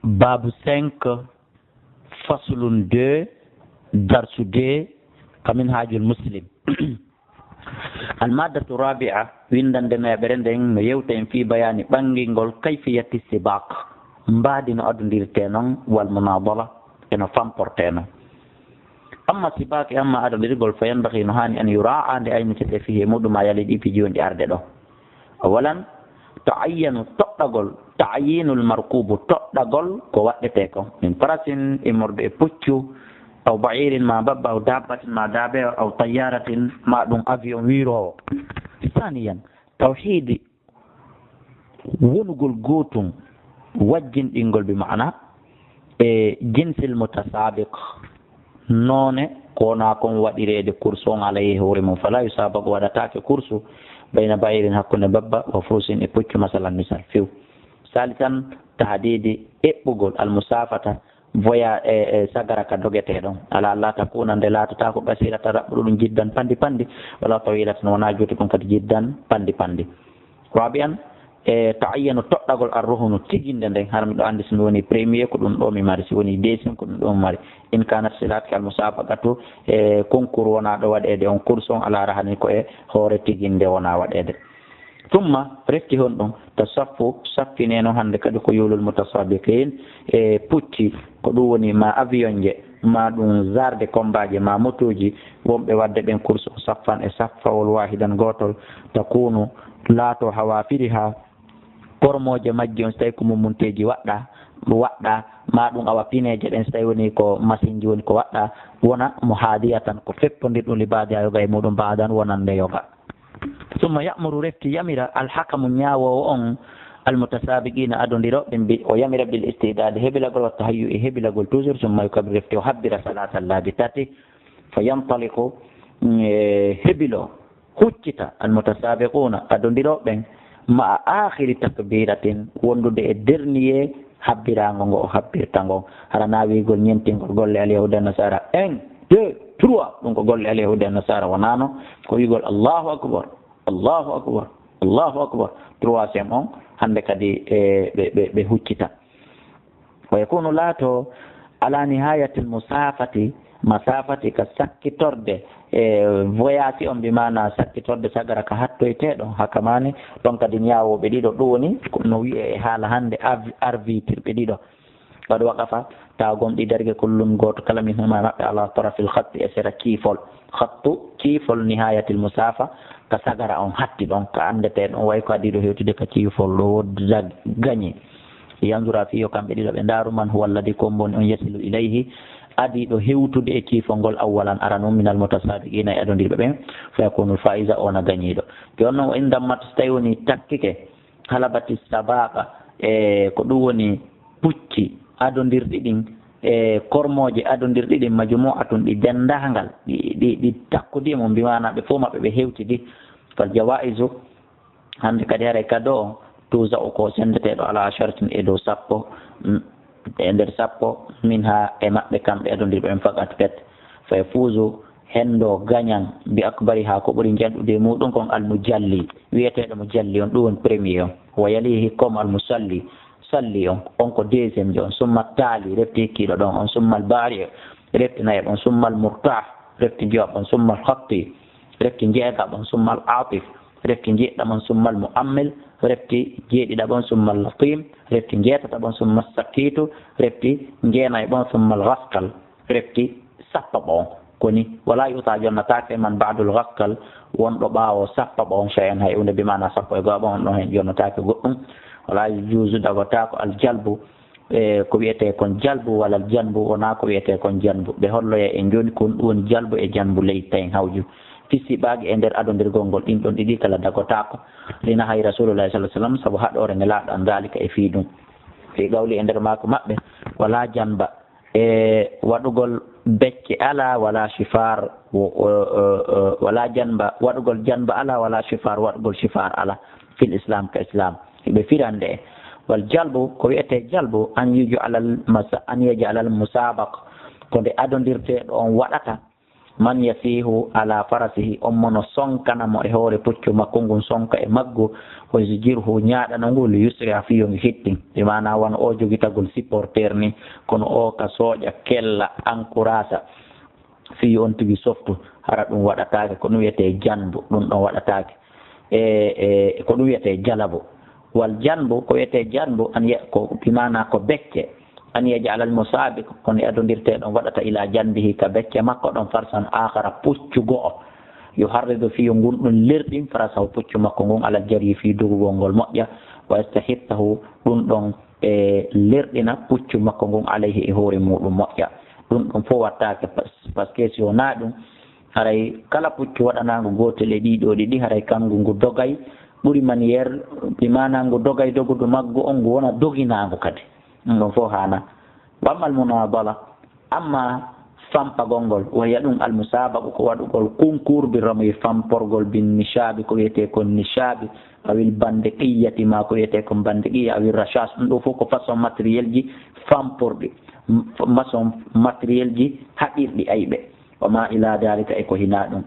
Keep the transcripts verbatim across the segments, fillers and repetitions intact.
Babu cinq, faslun deux, darsu deux, ka Minhajul Muslim. Almaddatu rabia, winndannde nayaɓere nden no yewta en fii bayaani ɓanngingol kayfiyati sibaq, mbaadi no adondirtee non, wal munadala, e no famportee non. Amma sibaq, amma adondirgol, fa yanbaghi, no haani, an yuraa, nde aynitee fihi, e muɗum, ma yali, ɗi piiji wonɗi arde ɗo. Awalan, ta'ayyanu, toɗɗagol, ta'yinul markubu, toɗɗagol ko waɗɗetee kon, min farasin, immorde e puccu, aw ba'irin, ma babba, aw dabbatin, ma daabe, aw tayyaratin, ma ɗum avion wiiroowo. Saniyan, tawhidi, wonugol gootum, wajjinɗingol, bi ma'ana, e jinsil mutasabiq, noone ko wonaa kon waɗireede kursu on alayhi hoore mum. Fala yusabaqu, waɗataake kursu, bayna ba'irin, hakkunde babba, wa furusin, e puccu, masalan, misal, few. Salisan, tahdidi, eɓɓugol, al musafata, voya-, e, e sagara ka dogetee ɗon. Ala alla takuna, nde laatataako, qasiratan, raɓɓuɗo ɗum, jiddan, pandi pandi, wala tawilatan, wonaa juuti ɗum kadi, jiddan, pandi pandi. Rabi'an, e ta'ayyanu, toɗɗagol, arruhunu, tiginde nden. Hara miɗo anndi, si mi woni premier, ko ɗum ɗo mi mari, si woni deuxième, ko ɗum ɗo mi mari. In kanat, si laatike, al musabaqatu, e concours wonaa ɗo waɗeede, on course on, ala rahani, ko e hoore tiginde wonaa waɗeede. Summa, refti honɗum? Tasaffu, saffinee non hannde kadi ko yulul mutasabiqin, e pucci, ko ɗum woni ma avion je, ma ɗum zarde combat je, ma motooji, wonɓe waɗde ɓen course o, saffan, e saffawol, wahidan, gootol, takunu, laato, hawafiriha, kormooje majji on, so tawi ko mummunteeji waɗɗa, waɗɗa, ma ɗum awa pineeje ɗen, so tawi woni ko masinji woni ko waɗɗa, wona muhadiyatan, ko feppondirɗum, li baadiha, yoga e muɗum, baadan, wonande yoga. Summa ya'muru, refti yamira, alhakamu, ñaawoowo on, almutasabiqina, adondirooɓe ɓen, bi, o yamira, bil istidadi, hebilagol, wa tahayyu, e hebilagol toujours, summa yukabbir, refti o habbira, salatan, laabi tati, fa yantaliqu, e, hebilo, huccita, almutasabiquna, adondirooɓe ɓen, ma'a akhiri takbiratin, wondude e dernier habbiraango ngo o habbirta ngon. Hara na wiigol ñentingol golle alyahuda e nasara, un, deux, trois, ɗum ko golle alyahuda e nasara, wonaano, ko wiigol Allahu akbar, Allahu akbar, Allahu akbar, troisième on, hannde kadi, e, ɓe, ɓe, ɓe huccita. Wa yakunu, laato, ala nihayatil musafati, masafati, ka sakkitorde, e, voyage on, bi maana sakkitorde sagara ka hattoytee ɗon, hakamani, ɗon kadi ñaawooɓe ɗiɗo, ɗum woni ko no wi'e e haala hannde, av-, arbitre ɓe ɗiɗo. Qad waqafa, taw gomɗi darike, kullun, gooto kala, minhuma, maɓɓe, ala tarafil khatti, e sera kiifol. Khattu, kiifol, nihayatil musafa, ka sagara on hatti ɗon, ka anndetee ɗon, way ko adii ɗo hewtude ka kiifol ɗo, wodda gañi. Yanzura, fii yo kamɓe ɗiɗo ɓe ndaaru, man huwa alladi, ko on woni on, yasilu ilayhi, adii ɗo hewtude e kiifol ngol, awwalan, aranun, minal mutasabiqina, e adondirɓe ɓen, fa yakunul faiza, on a gañiiɗo. Jooni non, wa in dammat, so tawi woni takkike, halabati sabaqa, e ko ɗum woni pucci adondirɗi ɗin, e kormooje adondirɗi ɗin, majmu'atun, ɗi denndaangal, ɗi, ɗi, ɗi takkudi e mum, bi maana ɓe fof maɓɓe ɓe hewtidi. Fal jawaizu, hannde kadi haray kado on, tuza o ko senndeteeɗo, ala asharatin, e dow sappo, mm, e nder sappo, minha, e maɓɓe kamɓe adondirɓe ɓen, faqat, pet. Fa yafuzu, henndo gañan, bi akbariha, ko ɓuri njanɗude e muɗum kon, al mujalli, wiyeteeɗo mujalli on, ɗum woni premier on. Wa yalihi, hikka mo, al musalli, salli on, on ko deuxième jo on. Summa taali, refti hikkiiɗo ɗon on. Summa al bari, refti nayaɓo on. Summa al murtah, refti jowaɓo on. Summa al khatti, refti jeegaɓo on. Summa al atif, refti jeɗɗaɓo on. Summa al muammil, refti jeeɗiɗaɓo on. Summa al latim, refti jeetataɓo on. Summa al sakitu, refti jeenayɓo on. Summa al ghaskal, refti sappaɓo on. Koni, wala yuta, jonnataake, man ba'dul ghaskal, wonɗo ɓaawo sappaɓo on, shay'an, hay huunde, bi maana sappo e go'aɓo on ɗon, hen jonnataake goɗɗum. Wala yujuzu, dagotaako, al jalbu, e ko wiyetee kon jalbu, wala al janbu, wonaa ko wiyetee kon janbu. Ɓe holloya en jooni kon ɗum woni jalbu e janbu ley tayn hawju. Fi sibaaqi, e nder adondirgol ngol, ɗin ɗon ɗiɗi kala dagotaako. Li nahayi Rasulullahi sallallahu alaihi wasallam, sabu haɗoore Nelaaɗo an, daalika, e fii ɗum. Fi qawli, e nder maako maɓɓe, wala janba, e waɗugol becce alaa, wala shifar, wo-, o-, o-, o-, wala janba, waɗugol janba alaa, wala shifar, waɗugol shifar alaa, fil islam, ka islam. Ɓe firande en. Wal jalbu, ko wiyetee jalbu, an yuj'alal masa-, an yaj'alal musabaq, ko nde adondirteeɗo on waɗata, Man yasihu ala farasihi, on mo no sonkana mo e hoore puccu makko ngun, sonka e maggu, wa yuzjirhu, ñaaɗana ngu, li yusri'a, fii yo ngu hittin. Bi maana wano o jogitagol supporter ni, kono o ka sooƴa kella, encourage, fii yo on tigi softu, hara ɗum waɗataake, ko ɗum wiyetee janbu, ɗum ɗon waɗataake. E, e, ko ɗum wiyetee jalabu. Wal janbu, ko wiyetee janbu, an ya-, ko bi maana ko becce. An yaj'ala al musabiq, kono e adondirteeɗo on waɗata ila janbihi ka becce makko ɗon farsan akhara, puccu go'o. Yuharridu, fii yo ngun ɗum lerɗin farasahu, puccu makko ngun, alal jaryi, fii dogugol ngol moƴƴa. Wa yastahithahu, ɗum ɗon e lerɗina puccu makko ngun alayhi e hoore muɗum moƴƴa. Ɗum ɗon fof wattaake, pas-, parce que si wonaa ɗum, haray kala puccu waɗanaangu gootel e ɗii ɗoo ɗiɗi, haray kangu ngu dogay, ɓuri manière, bi maana ngu dogay dogudu maggu on, ngu wona doginaangu kadi. Ɗum ɗon fof haana. Wa ammal munadala, amma fampagol ngol, wa hiya ɗum al musabaqu, ko waɗugol concours bi ramyi, famporgol, bin nishabi, ko wiyetee kon nishabi, awil bandiqiyati, ma ko wiyetee kon bandiqiya, awil rashas, ɗum ɗo fof ko façon matériel ji famporɗi, m-, façon matériel ji haɓirɗi ayɓe, wa ma ila dalika, e ko hinaa ɗum.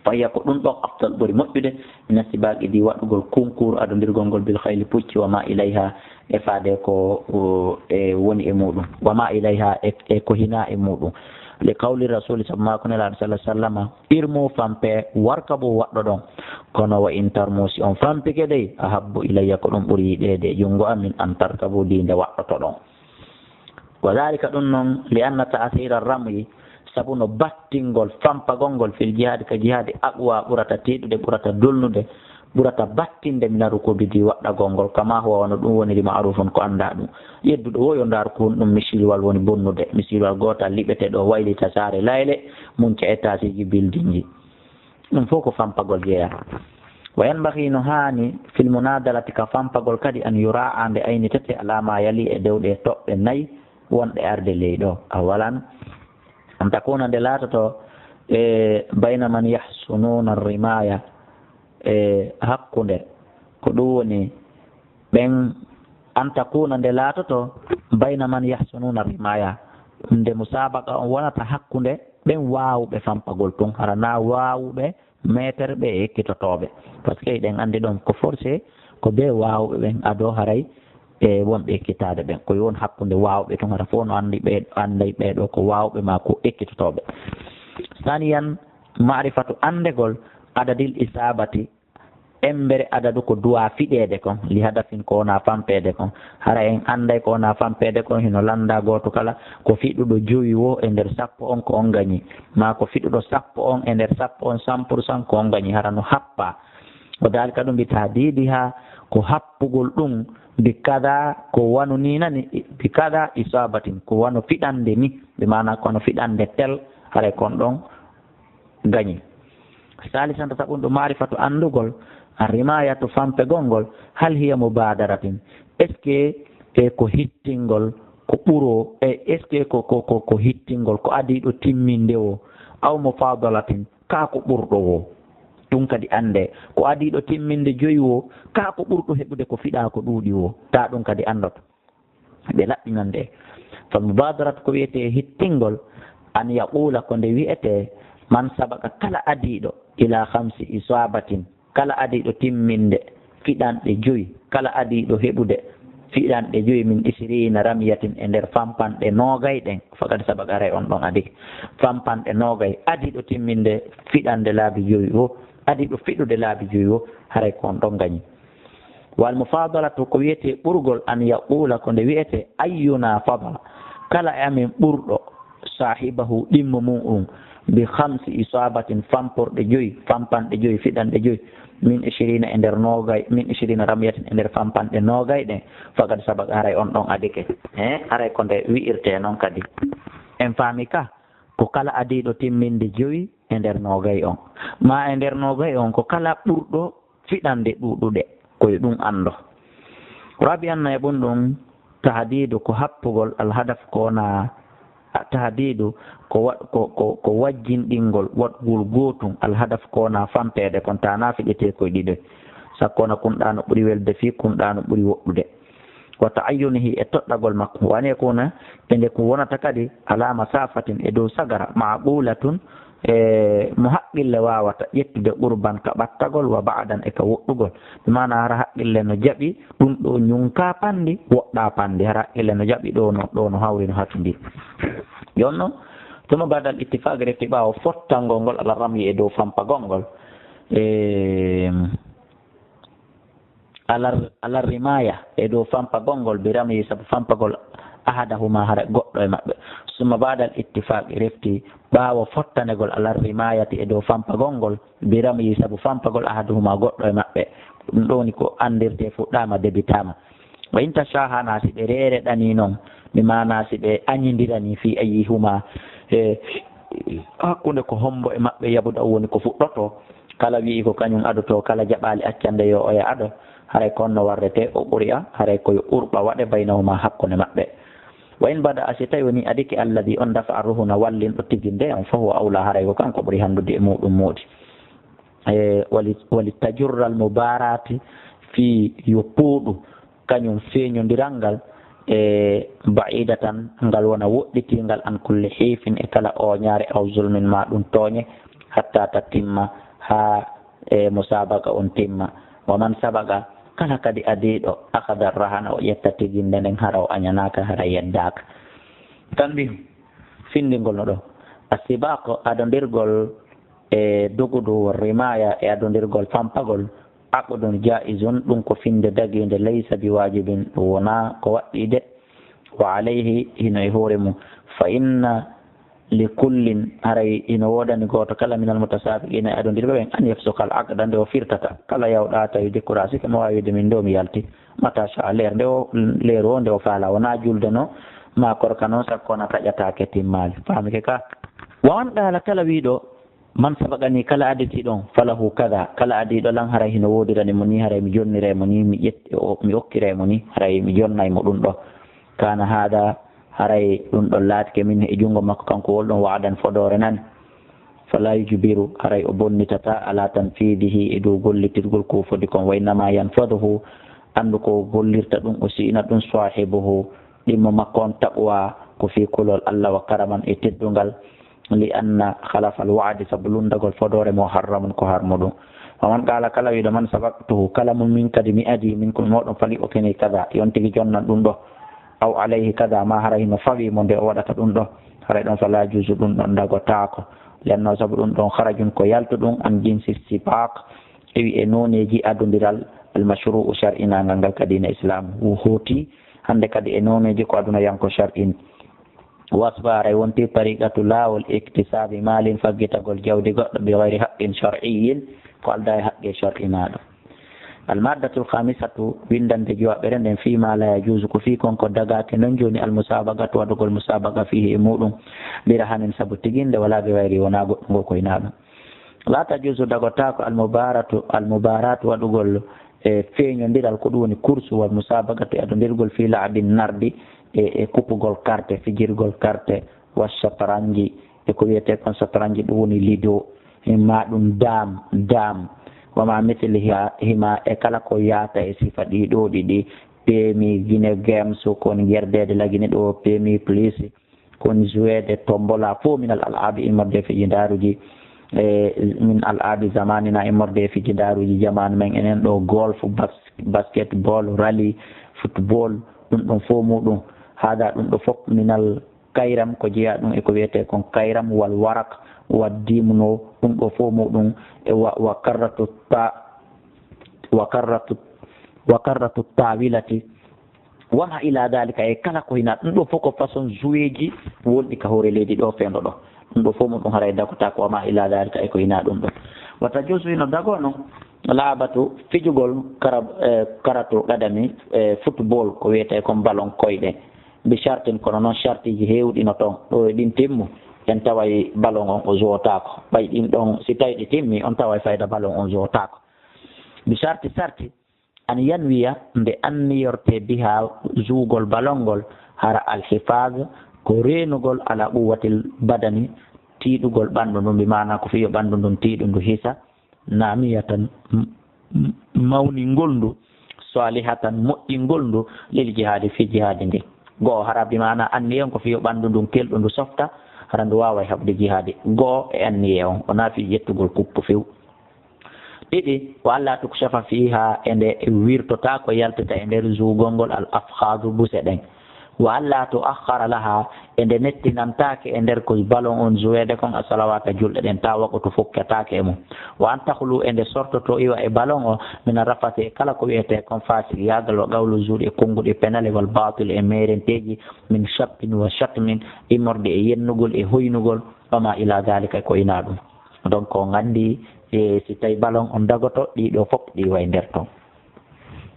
Fa hiya, ko ɗum ɗon afdal ɓuri moƴƴude, mina sibaqi, di waɗugol concours adondirgol ngol bil khayli pucci, wa ma ilayha, e faade ko, o, e woni e muɗum, wa ma ilayha, e, e ko hinaa e muɗum. Li qawli rasuli, sabu maa ko Nelaaɗo sallallahu alaihi wasallama, irmu, fampe, warkabu, waɗɗoɗon. Kono wa in tarmu, si on fampike dey, ahabbu ilayya, ko ɗum ɓuri yiɗeede e junngo am, min an tarkabu, di nde waɗɗotoɗon. Wa dhalika, ɗum noon, li anna ta'athira ramyi, sabu no battingol fampagol ngol fil jihaadi, ka jihaadi, aqwa, ɓurata tiiɗude, ɓurata dolnude, ɓurata battinde mina rukubi, di waɗɗagol ngol, kama huwa, wano ɗum woniri, ma'rufun, ko anndaa ɗum. Yedduɗo wo yo ndaar ko honɗum misilwal woni bonnude, misilwal gootal liɓete ɗo, waylita saare layle, munca étageji, buildingji. Ɗum fof ko fampagol jeyaa. Wa yanbaghi, no haani, fil munadalati, ka fampagol kadi, an yura'a, nde aynitete, ala ma yali, e dewɗe toɓɓe nayi wonɗe arde ley ɗo. Awalan, an takuna, nde laatoto, e bayna man yahsununa rimaya, e hakkunde, ko ɗum woni ɓen, an takuna, nde laatoto, bayna man yahsununa rimaya, nde musabaqa on wonata hakkunde ɓen waawuɓe fampagol tun, hara na waawuɓe meeterɓe e ekkitotooɓe. Parce que eɗen anndi ɗon ko forcé, ko ɓe waawuɓe ɓen ado haray e wonɓe ekkitaade ɓen. Ko yo won hakkunde waawɓe tun, hara fof no anndi ɓe, anndi ɓe ɗo ko waawuɓe ma ko ekkitotooɓe. Saniyan, ma'rifatu, anndegol, adadil isabati, embere adadu ko duwa fiɗeede kon, li hadafin, ko wona fampeede kon. Hara en annday ko wona fampeede kon, hino lannda gooto kala ko fiɗuɗo jowi wo e nder sappo on ko on gañi, ma ko fiɗuɗo sappo on e nder sappo on cent pour cent ko on gañi, hara no happa. Wa dhalika ɗum bi tahdidiha, ko happugol ɗum, bi kada, ko wano ni nani, bi kada isabatin, ko wano fiɗande ni, bi maana ko wano fiɗande tel, haray kon ɗon gañi. Salisan, tataɓum ɗum, ma'rifatu, anndugol, arrimayatu, fampegol ngol, hal hiya mubadaratin, est-ce que e ko hittingol, ko ɓuro, e est-ce que ko, ko, ko, ko hittingol, ko adiiɗo timminde wo, aw mufadalatin, kaa ko ɓurɗo wo. Ɗum kadi annde, ko adiiɗo timminde joyi wo, kaa ko ɓurɗo heɓude ko fiɗaa ko ɗuuɗi wo, taa ɗum kadi anndoto. Ɓe laɓɓinan nde. Fal mubadaratu, ko wiyetee hittingol, an yaqula, ko nde wiyetee, man sabaka, kala adiiɗo, ila khamsi isabatin, kala adiiɗo timminde fiɗanɗe joyi, kala adiiɗo heɓude fiɗanɗe joyi, min ishirina ramyatin, e nder fampanɗe noogay ɗen, faqad sabaka, haray on ɗon adike. Fampanɗe noogay, adiiɗo timminde fiɗande laabi joyi wo, adiiɗo fiɗude laabi joyi wo, haray ko on ɗon gañi. Wal mufadalatu, ko wiyetee ɓurgol, an yaqula, ko nde wiyetee, ayyuna fadala, kala e amen ɓurɗo, sahibahu, ɗimmo mu'un, bi khamsi isabatin, famporɗe joyi, fampanɗe joyi, fiɗanɗe joyi, min ishirina, e nder noogay, min ishirina ramyatin, e nder fampanɗe noogay ɗen, faqad sabaka, haray on ɗon adike. He, haray ko nde wi'irtee non kadi. En faami ka, ko kala adiiɗo timminde joyi e nder noogay on. Ma e nder noogay on, ko kala ɓurɗo fiɗande ɗuuɗuɗe, ko yo ɗum anndo. Rabi'an, nayaɓum ɗum, tahdiidu, ko happugol, alhadaf, ko wona, a, tahdiidu, ko wa-, ko, ko, ko wajjinɗingol, waɗgol gootum, alhadaf, ko wona fampeede kon, ta na fiɗetee koye ɗiɗo. Sakko wona kun ɗaano ɓuri welde fii kun ɗaano ɓuri woɗɗude. Wa ta'ayyunihi, e toɗɗagol makko. Wa an yakuna, e nde kun wonata kadi, ala masafatin, e dow sagara, ma'qulatun, e mo haqqille waawata ƴettude qurban ka ɓattagol wa ba'dan e ka woɗɗugol. Bi maana hara haqqille no jaɓi ɗum ɗo ñunka panndi, woɗɗa panndi. Hara haqqille no jaɓi ɗo no, ɗo no hawri no hakkindi. Jooni noon, tuma badal ittifaq refti ɓaawo fottangol ngol ala ramyi e dow fampagol ngol. E, alar, alar rimaya e dow fampagol ngol, bi ramyi sabu fampagol ahadahuma hara goɗɗo e maɓɓe. Summa badal ittifaq refti ɓaawo fottanegol alar rimayati e dow fampagol ngol, bi ramyi sabu fampagol ahaduhuma goɗɗo e maɓɓe. Ɗum ɗo woni ko anndirte fuɗɗaama debitaama. Wa in tashahana si ɓe reere ɗani noon, mi maana si ɓe añindirani fi ayyihuma e hakkunde ko hombo e maɓɓe yabuda woni ko fuɗɗoto. Kala wi'i ko kañum adoto, kala jaɓaali accande yo oya ado. Haray ko honno warrete o quri'a, haray ko yo urɓa waɗe baynahuma hakkunde maɓɓe. Wa in bada a si tawi woni adiki alladi on dafa ruhuna wallinɗo tiginde on, fa huwa awla, haray ko kanko ɓuri handude e muɗum moodi. E, wali, wali tajurral mubarati fi yo puuɗu kañum feeñondiral ngal, e, ba'idatan ngal wona woɗɗitingal an kulli hiifin e kala oñaare aw zulmin ma ɗum tooñe, hatta ta timma haa, e, musabaqa on timma. Wa man sabaqa kala kadi adiiɗo akhada rahana o ƴetta tiginde nden hara o añanaaka hara yeddaaka. Tanbihu, findingol no ɗo. Asibaq adondirgol e dogudu rimaya e adondirgol fampagol aqdun jaizun, ɗum ko finde dagiinde, laysa bi wajibin, ɗum wonaa ko waɗɗii de. Wa alayhi, hino e hoore mum, fa inna li kullin, haray hino woodani gooto kala, minal mutasabiqina e adondirɓe ɓen, an yafsuqa al aqda, nde o firtata kala yawɗa tawi jikkuɗa sike mo waawi wiide min ɗo mi yalti, mata sha leer nde o, leeru o nde o faala, wonaa julde no ma korka noon, sakko na taƴataake timmaali. Faamike ka? Wa man qaala, kala wiiɗo, man sabaqani, kala aditi ɗon, falahu kada, kala adiiɗo lan haray hino woodirani mo ni, haray mi jonnire mo ni, mi ƴetti, o, mi okkire mo ni, haray mi jonnay mo ɗum ɗo. Kana hada, haray ɗum ɗon laatike min e junngo makko kanko wol ɗon wa'dan fodoore nan. Fala yujbiru, haray o bonnitata ala tanfidihi e dow gollitirgol ko fodi kon, wa innama yanfaduhu, anndu ko gollirta ɗum o si'ina ɗum sahibuhu, ɗimmo makko on taqwa ko fii kulol Allah wa karaman e teddungal. Li anna khalafal wa'di, sabu lunndagol fodoore mo harramun ko harmuɗum. Wa man qala, kala wiiɗo man sabaqtuhu, kala mo min kadi mi adii, minkum moɗon, fali o kene kada, yon tigi jonnan ɗum ɗo. Aw alayhi kada, ma hara hino fawi mo nde o waɗata ɗum ɗo. Haray ɗon fala juzu, ɗum ɗon dagotaako. Li annahu, sabu ɗum ɗon kharajun ko yaltuɗum an jinsi sibaq, iwi e nooneeji adondiral al mashru'u shar'inaangal ngal ka diina Islam. Wo hooti hannde kadi e nooneeji ko aduna yanko shar'in. Wasba, haray wonti tariqatu laawol iktisaabi maalin faggitagol jawdi goɗɗo bi gayri haqqin shar'iyyin ko aldaa e haqqe shar'inaaɗo. Al maddatul khamisatu, winndannde jowaɓere nden, fii ma la yajuuzu ko fii kon ko dagaaki non jooni al musabaqatu waɗugol musabaqa fiihi e muɗum bi rahanin sabu tiginde wala bi gayri wonaa goɗɗum ngo ko hinaa ɗum. La tajuuzu dagotaako al mubaratu, al mubaratu waɗugol e feeñondiral ko ɗum woni kursu wal musabaqatu e adondirgol fii la'abin nardi e, e kupugol karte, fijirgol karte, wa shatranji e ko wiyetee kon shatranji ɗum woni lido, hima ɗum dam, dam. Wa ma mithliha, hima e kala ko yaata e sifa ɗi ɗo ɗiɗi, pemi Guinée Games ko woni gerdeede lagine ɗo, pemi plus, kon jouer de tombola fof min al al'abi immorde e fijindaaruuji, e min al'abi zamanina immorde e fijindaaruuji jamaanu men enen ɗo, golf, bas-, basketball, rally, football, ɗum ɗon fof muɗum. Hada ɗum ɗo fof min al kayram ko jeyaa ɗum e ko wiyetee kon kayram wal warak wa dimno, ɗum ɗo fof muɗum e wa, wa karratu ta, wa karratu, wa karratu tawilati. Wama ila dalika, e kala ko hina ɗum ɗo fof ko façon joueji wonɗi ka hoore leydi ɗo fewndo ɗo. Ɗum ɗo fof muɗum haray dagota ko wama ila dalika e ko hina ɗum ɗo. Wata josu hino dago noon laabatu fijugol kara-, eh, karatul qadami, eh, football ko wiyetee kon ballon koyɗe. Bi shartin, kono noon shartiji heewɗi no toon. Ɗo e ɗin timmu, en taway ballon on o jowotaako. Ɓay ɗin ɗon, si tawi ɗi timmi, on taway fayda ballon on jowotaako. Bi sharti, sarti, an yanwiya, nde anniyorte biha, zuugol balon ngol, hara alhifaz, ko reenugol ala quwwatil badani, tiiɗugol ɓanndu ndun, bi maana ko fiyo ɓanndu ndun tiiɗu ndu hisa, namiyatan, m-, m-, mawningol ndu, salihatan, moƴƴingol ndu, lil jihaadi, fi jihaadi ndi. Go'o hara bi maana anniyen ko fiyo ɓanndu ndun kelɗu ndu softa, Hara ndu waaway haɓde jihaadi. Goo e anniye on, wonaa fii ƴettugol kuppu few. Ɗiɗi, wa alla tukshafa fiiha, e nde wirtotaako yaltata e nder zuugol ngol al afkhadu buse ɗen. Wa alla tu akhara laha, e nde nettinantaake e nder ko balon on zuweede kon a salawaata julɗe ɗen, taa waqutu fukkataake e mum. Wa an takhlu, e nde sortoto iwa e balon o, min arrafati, e kala ko wiyetee kon faasiqiyaagal, wa qawlu zuur, e konnguɗi penale, wal baatil, e meerenteeji, min shabbin wa shatmin, immorde e yennugol e hoynugol, wa ma ila dhalika, e ko inaa ɗum. Donc, on anndi, e si tawi balon on dagoto, ɗii ɗoo fof ɗii way nder ton.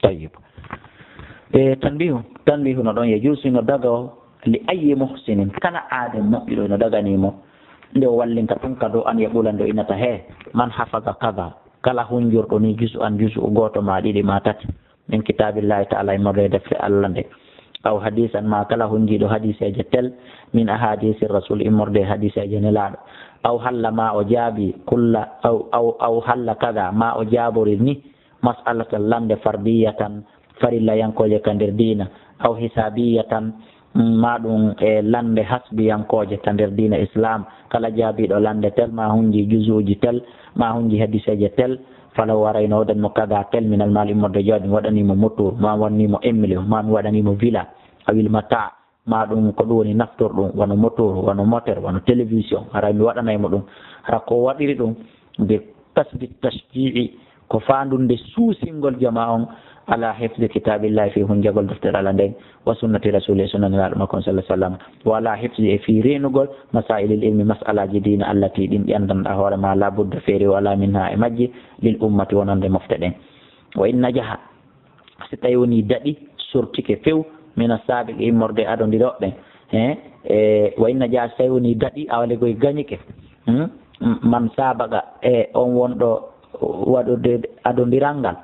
Tayyib. E tanbihu, tanbihu no ɗon, yajuuzu no daga o, li ayyi muhsinin, kala aaden moƴƴuɗo no daganii mo, nde o wallinta tun ka dow an yaquula nde o innata, he, man hafaza kaza, kala hunjorɗo ni juzu an, juzu gooto ma ɗiɗi ma tati, min kitaabillahi taala, immorde e defte Alla nde, aw hadisan, ma kala hunjiiɗo hadiseeje tel, min ahadisi rasul, immorde e hadiseeje Nelaaɗo, aw halla, ma o jaabi, kulla, aw, aw, aw halla kada, ma o jaabori ni, mas'alatan, lande, fardiyatan, farillayankooje ka nder diina, aw hisabiyatan, ma ɗum e lande hasbiyankooje ka nder diina Islam, kala jaabiiɗo lande tel, ma hunji juzuuji tel, ma hunji hadiseeje tel, falaw, haray no waɗan mo kada tel minal maali, immorde jawdi, mi waɗanii mo motoor, ma mi waɗanii mo un million, ma mi waɗanii mo villa, awil mata, ma ɗum ko ɗum woni naftorɗum, wano motoor, wano moteur, wano télévision, haray mi waɗanay mo ɗum. Hara ko waɗiri ɗum, bi qasdi tashji'i, ko faandunde suusingol jamaa on, ala hifzi kitaabillahi, fii hunjagol deftere Alla nden, wa sunnati rasuli, e sunna Nelaaɗo makko on, sallallahu alaihi wasallam, wa ala hifzi, e fii reenugol, masaa'ilil ilmi, mas'alaaji diina, allati, ɗin ɗi anndanɗaa hoore ma, la budda, feere wala, minha, e majji, lil ummati, wonande mofte ɗen. Wa in najaha, si tawi woni daɗi, sortike few, mina saabiqi, immorde e adondirooɓe ɓen. He, e, wa in najaha, si tawi woni daɗi, awa legoy gañike. Hmm? Man sabaqa, e on wonɗo waɗude adondiral ngal,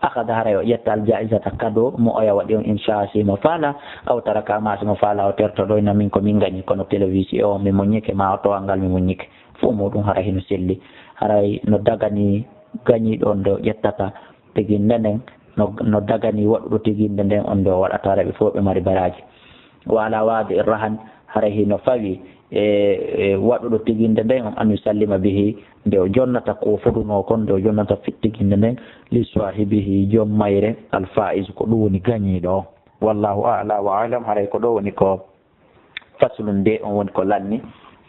akhada, haray o ƴetta, al jaizata, kado mo oya waɗi on, in shaa, si mo faala, aw taraka, ma si mo faala, o tertoɗoyna min ko min gañi, kono télévision o mi muññike, ma o towal ngal mi muññike. Fof muɗum haray hino selli. Haray no dagani gañiiɗo on nde o ƴettata tiginde nden, no, no dagani waɗuɗo tiginde nden on nde o waɗata, haray ɓe fof ɓe mari baraaji. Wa ala wadi rahan, haray hino fawi e, e waɗuɗo tiginde nden on, an yusallima bihi, nde o jonnata ko fodunoo kon, nde o jonnata fit tiginde nden, li sahibihi, joom mayre, al faiz, ko ɗum woni gañiiɗo on. Wallahu a'la wa a'lam, haray ko ɗo woni ko faslun nde on woni ko lanni,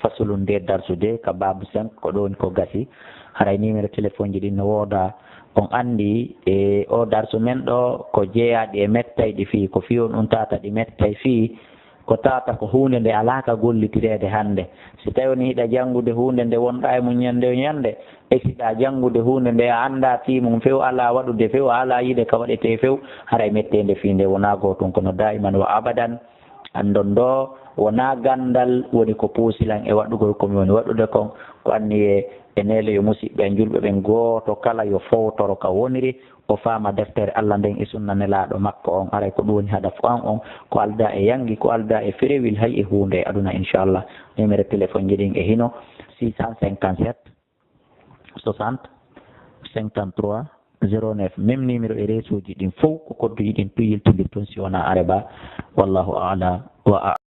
faslun nde darsu de ka baabu cinq, ko ɗo woni ko gasi. Haray numéro téléphone ji ɗin no wooda, on anndi, e o darsu men ɗo ko jeyaaɗi e mettayɗi fii, ko fii on ɗum tata ɗi mettay fii, ko tata ko huunde nde alaa ka gollitireede hannde. Si tawi woni hiɗa janngude huunde nde wonɗaa e mum ñannde e ñannde, e si hiɗa janngude huunde nde a anndaa fii mum few, alaa waɗude few, alaa yiide ka waɗetee few, haray metteende fii nde wonaa gootun, kono daiman wa abadan, anndon ɗo wonaa ganndal woni ko puusi lan e waɗugol ko mi woni waɗude kon, ko anniye e neele yo musiɓɓe en julɓe ɓen gooto kala yo fowtoro ka woniri, o faama deftere Alla nden e sunna Nelaaɗo makko on, haray ko ɗum woni hadafu an on, ko aldaa e yanngi, ko aldaa e ferewil, hay e huunde e aduna, inchallah. Numéro téléphone ji ɗin e hino, six cent cinquante-sept, soixante, cinquante-trois, zéro neuf. Même numéro e réseau ji ɗin fow, ko kodduji ɗin tun yiltondirton, si wonaa areba. Wallahu a'la wa a'lam.